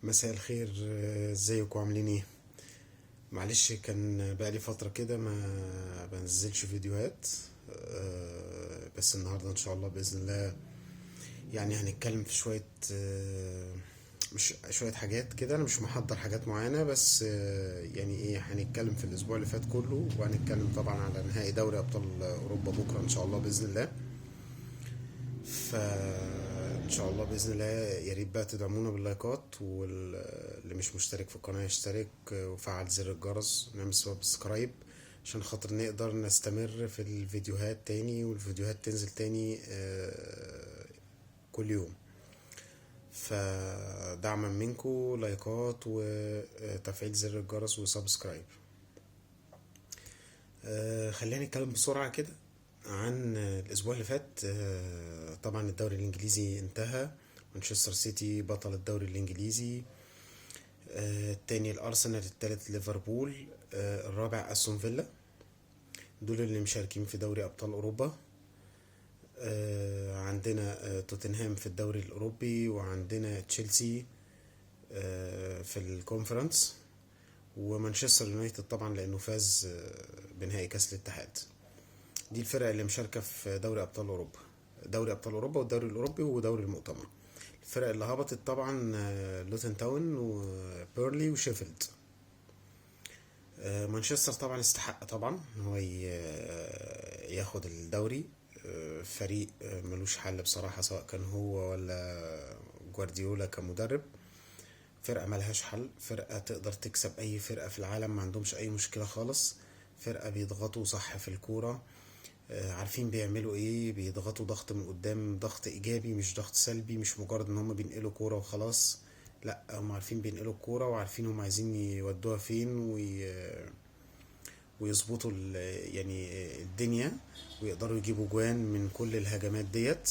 مساء الخير. ازيكم عاملين ايه؟ معلش كان بقالي فترة كده ما بنزلش فيديوهات. بس النهاردة ان شاء الله بإذن الله يعني هنتكلم في شوية، مش شوية حاجات كده. انا مش محضر حاجات معينة، بس يعني ايه، هنتكلم في الاسبوع اللي فات كله، وهنتكلم طبعا على نهائي دوري ابطال اوروبا بكرة ان شاء الله بإذن الله. فإن شاء الله بإذن الله يا ريت بقى تدعمونا باللايكات، واللي مش مشترك في القناة يشترك وفعل زر الجرس ونعمل subscribe عشان خاطر نقدر نستمر في الفيديوهات تاني، والفيديوهات تنزل تاني كل يوم. فدعما منكم لايكات وتفعيل زر الجرس و subscribe. خلينا نتكلم بسرعة كده عن الأسبوع اللي فات. طبعا الدوري الإنجليزي انتهى، مانشستر سيتي بطل الدوري الإنجليزي، التاني الأرسنال، التالت ليفربول، الرابع أستون فيلا. دول اللي مشاركين في دوري أبطال أوروبا. عندنا توتنهام في الدوري الأوروبي، وعندنا تشيلسي في الكونفرنس، ومانشستر يونايتد طبعا لأنه فاز بنهائي كأس الاتحاد. دي الفرق اللي مشاركة في دوري أبطال أوروبا، دوري أبطال أوروبا والدوري الأوروبي ودوري المؤتمر. الفرق اللي هبطت طبعا لوتن تاون وبيرلي وشيفيلد. مانشستر طبعا استحق طبعا ان هو ياخد الدوري. فريق ملوش حل بصراحة، سواء كان هو ولا جوارديولا كمدرب. فرقة ملهاش حل، فرقة تقدر تكسب أي فرقة في العالم، ما عندهمش أي مشكلة خالص. فرقة بيضغطوا صح في الكورة، عارفين بيعملوا ايه، بيضغطوا ضغط من قدام، ضغط ايجابي مش ضغط سلبي، مش مجرد ان هم بينقلوا كورة وخلاص، لا هم عارفين بينقلوا الكورة وعارفين هم عايزين يودوها فين ويظبطوا الدنيا، ويقدروا يجيبوا جوان من كل الهجمات ديت.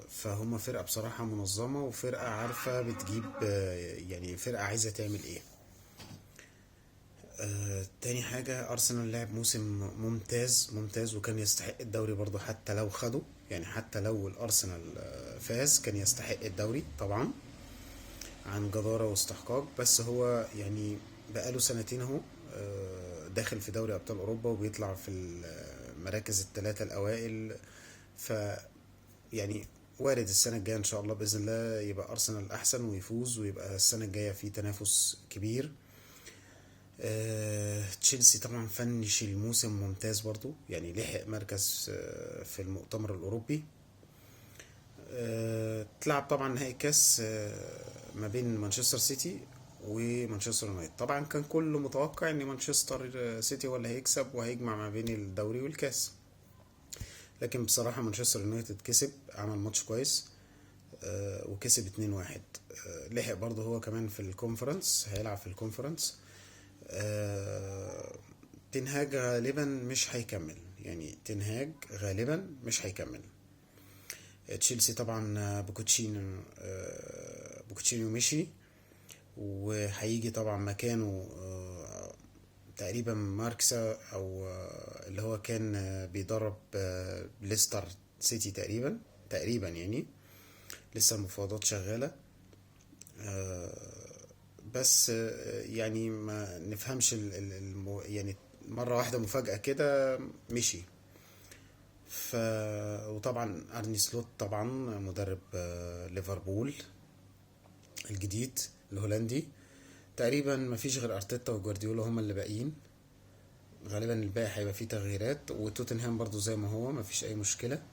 فهم فرقة بصراحة منظمة، وفرقة عارفة بتجيب، يعني فرقة عايزة تعمل ايه. تاني حاجة، أرسنال لعب موسم ممتاز ممتاز، وكان يستحق الدوري برضو حتى لو خده، يعني حتى لو الأرسنال فاز كان يستحق الدوري طبعا عن جدارة واستحقاق. بس هو بقاله سنتين اهو، داخل في دوري أبطال أوروبا وبيطلع في المراكز الثلاثة الأوائل. ف وارد السنة الجاية إن شاء الله بإذن الله يبقى أرسنال أحسن ويفوز، ويبقى السنة الجاية في تنافس كبير. تشيلسي طبعا فنش الموسم ممتاز برضو، لحق مركز في المؤتمر الأوروبي. تلعب طبعا نهائي كاس ما بين مانشستر سيتي ومانشستر يونايتد. طبعا كان كله متوقع ان مانشستر سيتي هو اللي هيكسب وهيجمع ما بين الدوري والكاس، لكن بصراحة مانشستر يونايتد كسب، عمل ماتش كويس، وكسب 2-1. لحق برضه هو كمان في الكونفرنس، هيلعب في الكونفرنس. تنهاج غالبا مش هيكمل، يعني تنهاج غالبا مش هيكمل. تشيلسي طبعا بوكوتشينو مشي، وهيجي طبعا مكانه تقريبا ماركسا، او اللي هو كان بيدرب ليستر سيتي تقريبا، لسه المفاوضات شغالة. بس ما نفهمش مرة واحدة مفاجأة كده مشي. وطبعا أرني سلوت طبعا مدرب ليفربول الجديد الهولندي. تقريبا ما فيش غير أرتيتا وجوارديولا هما اللي باقيين، غالبا الباقي هيبقى فيه تغييرات، وتوتنهام برضو زي ما هو ما فيش أي مشكلة.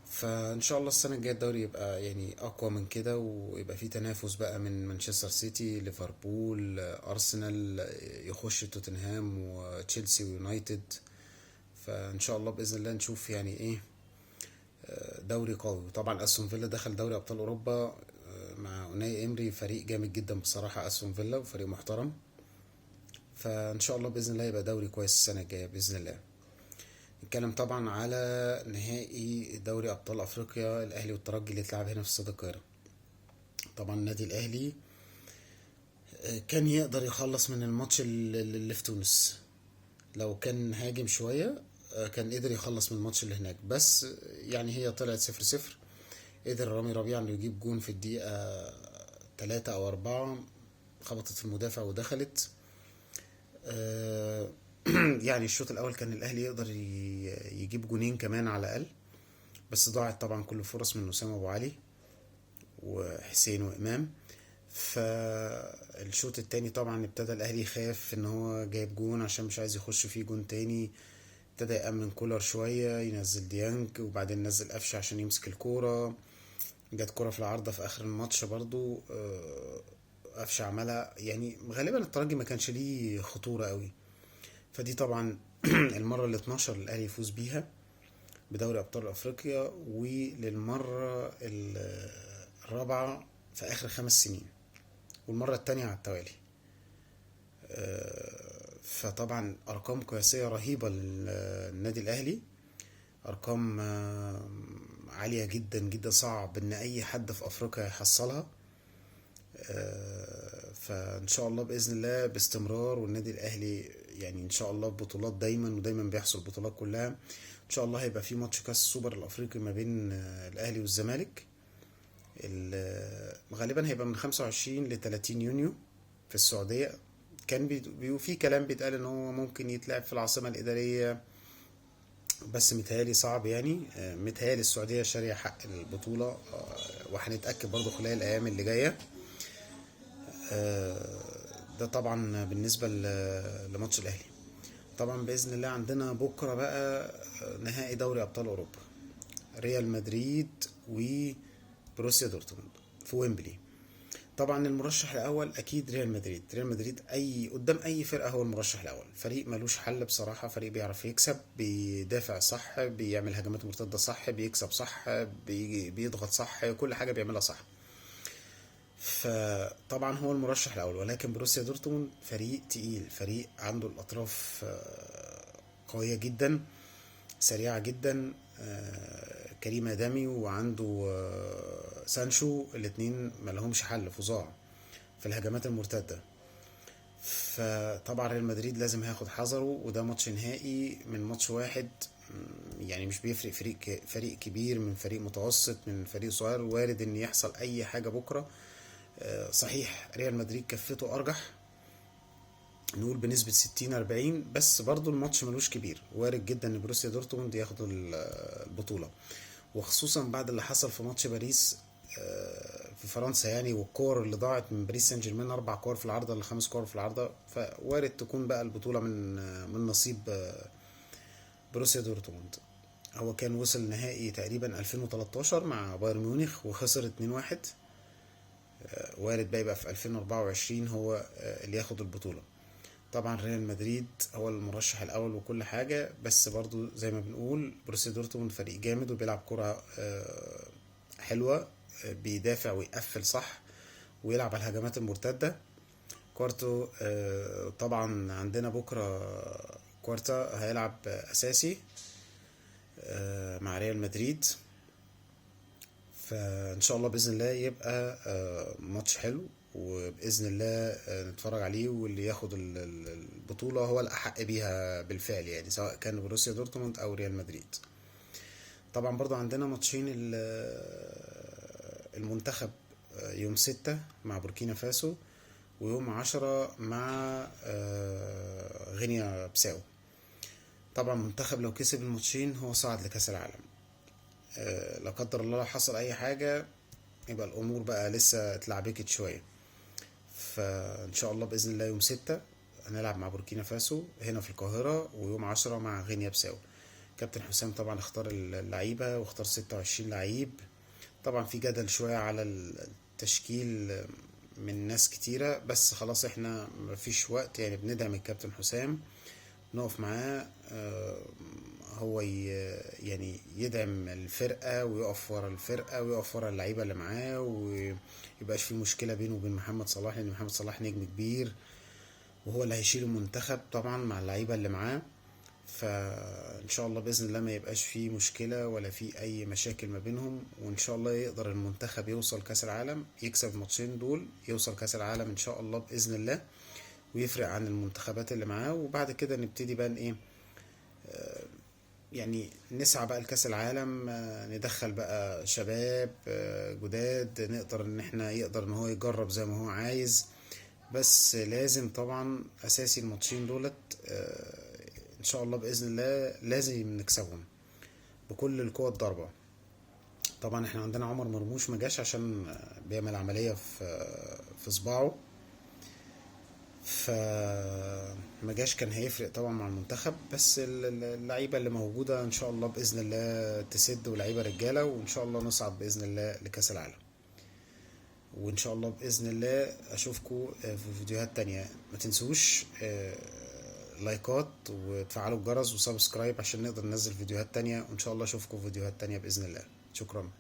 فإن شاء الله السنة الجاية الدوري يبقى أقوى من كده، ويبقى فيه تنافس بقى من مانشستر سيتي، ليفربول، أرسنال، يخش توتنهام وتشيلسي ويونايتد. فإن شاء الله بإذن الله نشوف دوري قوي. طبعا أستون فيلا دخل دوري أبطال أوروبا مع أوناي إمري، فريق جامد جدا بصراحة أستون فيلا، وفريق محترم. فإن شاء الله بإذن الله يبقى دوري كويس السنة الجاية بإذن الله. نتكلم طبعا على نهائي دوري أبطال أفريقيا، الأهلي والترجي اللي اتلعب هنا في استاد القاهرة. طبعا النادي الأهلي كان يقدر يخلص من الماتش اللي في تونس، لو كان هاجم شوية، كان قدر يخلص من الماتش اللي هناك، بس هي طلعت 0-0. قدر رامي ربيعة انه يجيب جون في الدقيقة 3 أو 4، خبطت في المدافع ودخلت. يعني الشوط الأول كان الأهلي يقدر يجيب جونين كمان على الأقل، بس ضاعت طبعا كل الفرص من أسامة أبو علي وحسين وإمام. فالشوط التاني طبعا ابتدى الأهلي يخاف إن هو جايب جون عشان مش عايز يخش فيه جون تاني، ابتدى يأمن كولر شوية، ينزل ديانج وبعدين نزل قفشة عشان يمسك الكورة. جت كورة في العارضة في آخر الماتش برضو، قفشة عملها. يعني غالبا الترجي ما كانش ليه خطورة قوي. فدي طبعا المرة ال 12 الأهلي يفوز بيها بدوري أبطال أفريقيا، وللمرة الرابعة في آخر 5 سنين، والمرة التانية على التوالي. فطبعا أرقام قياسية رهيبة للنادي الأهلي، أرقام عالية جدا جدا، صعب إن أي حد في أفريقيا يحصلها. فإن شاء الله بإذن الله باستمرار، والنادي الأهلي يعني إن شاء الله بطولات دايما، ودايما بيحصل بطولات كلها. إن شاء الله هيبقى في ماتش كاس السوبر الأفريقي ما بين الأهلي والزمالك، غالبا هيبقى من 25 ل 30 يونيو في السعودية. كان في كلام بيتقال إن هو ممكن يتلعب في العاصمة الإدارية، بس متهيألي صعب يعني. متهيألي السعودية شارية حق البطولة، وهنتأكد برضو خلال الأيام اللي جاية. ده طبعا بالنسبة لماتش الأهلي. طبعا بإذن الله عندنا بكرة بقى نهائي دوري أبطال أوروبا، ريال مدريد وبروسيا دورتموند في ويمبلي. طبعا المرشح الأول أكيد ريال مدريد. ريال مدريد أي قدام أي فرقة هو المرشح الأول، فريق ملوش حل بصراحة، فريق بيعرف يكسب، بيدافع صح، بيعمل هجمات مرتدة صح، بيكسب صح، بيضغط صح، كل حاجة بيعملها صح. فطبعا هو المرشح الأول. ولكن بروسيا دورتموند فريق تقيل، فريق عنده الأطراف قوية جدا، سريعة جدا، كريم آدمي وعنده سانشو، الاتنين ما لهمش حل، فظاع في الهجمات المرتدة. فطبعا ريال مدريد لازم هياخد حذره، وده ماتش نهائي من ماتش واحد، يعني مش بيفرق فريق كبير من فريق متوسط من فريق صغير، وارد ان يحصل اي حاجة بكرة. صحيح ريال مدريد كفته ارجح، نقول بنسبة 60-40، بس برضو الماتش ملوش كبير، وارد جدا ان بروسيا دورتموند ياخدوا البطولة، وخصوصا بعد اللي حصل في ماتش باريس في فرنسا يعني، والكور اللي ضاعت من باريس سان جيرمان، 4 كور في العارضة ولا 5 كور في العارضة. فوارد تكون بقى البطولة من نصيب بروسيا دورتموند. هو كان وصل نهائي تقريبا 2013 مع بايرن ميونخ وخسر 2-1، وارد بقى يبقى في 2024 هو اللي ياخد البطولة. طبعا ريال مدريد هو المرشح الأول وكل حاجة، بس برضو زي ما بنقول بروسيا دورتموند فريق جامد وبيلعب كرة حلوة، بيدافع ويقفل صح ويلعب على الهجمات المرتدة. كوارتو طبعا عندنا بكرة كوارتا هيلعب أساسي مع ريال مدريد، فإن شاء الله بإذن الله يبقى ماتش حلو، وبإذن الله نتفرج عليه، واللي ياخد البطولة هو الأحق بيها بالفعل يعني، سواء كان بروسيا دورتموند أو ريال مدريد. طبعا برضو عندنا ماتشين المنتخب، يوم 6 مع بوركينا فاسو، ويوم 10 مع غينيا بيساو. طبعا المنتخب لو كسب الماتشين هو صعد لكأس العالم، لا قدر الله لو حصل أي حاجة يبقى الأمور بقى لسه اتلعبكت شوية. فإن شاء الله بإذن الله يوم 6 هنلعب مع بوركينا فاسو هنا في القاهرة، ويوم 10 مع غينيا بيساو. كابتن حسام طبعا اختار اللعيبة واختار 26 لعيب. طبعا في جدل شوية على التشكيل من ناس كتيرة، بس خلاص احنا مفيش وقت يعني، بندعم الكابتن حسام، نقف معاه، هو يعني يدعم الفرقة ويقف ورا الفرقة ويقف ورا اللعيبة اللي معاه، ويبقاش في مشكلة بينه وبين محمد صلاح، لأن محمد صلاح نجم كبير وهو اللي هيشيل المنتخب طبعا مع اللعيبة اللي معاه. فإن شاء الله بإذن الله ما يبقاش فيه مشكلة ولا فيه أي مشاكل ما بينهم، وإن شاء الله يقدر المنتخب يوصل كأس العالم، يكسب الماتشين دول يوصل كأس العالم إن شاء الله بإذن الله، ويفرق عن المنتخبات اللي معاه. وبعد كده نبتدي بقى إيه، يعني نسعى بقى لكأس العالم، ندخل بقى شباب جداد، نقدر ان احنا يقدر ان هو يجرب زي ما هو عايز. بس لازم طبعا اساسي الماتشين دولت، ان شاء الله باذن الله لازم نكسبهم بكل القوى الضاربة. طبعا احنا عندنا عمر مرموش ما جاش عشان بيعمل عملية في صباعه، فما جاش، كان هيفرق طبعا مع المنتخب. بس اللعيبة اللي موجودة ان شاء الله باذن الله تسد، ولعيبة رجاله، وان شاء الله نصعد باذن الله لكاس العالم. وان شاء الله باذن الله اشوفكم في فيديوهات تانية. ما تنسوش لايكات وتفعلوا الجرس و subscribe عشان نقدر ننزل فيديوهات تانية، وان شاء الله اشوفكم في فيديوهات تانية باذن الله. شكرا.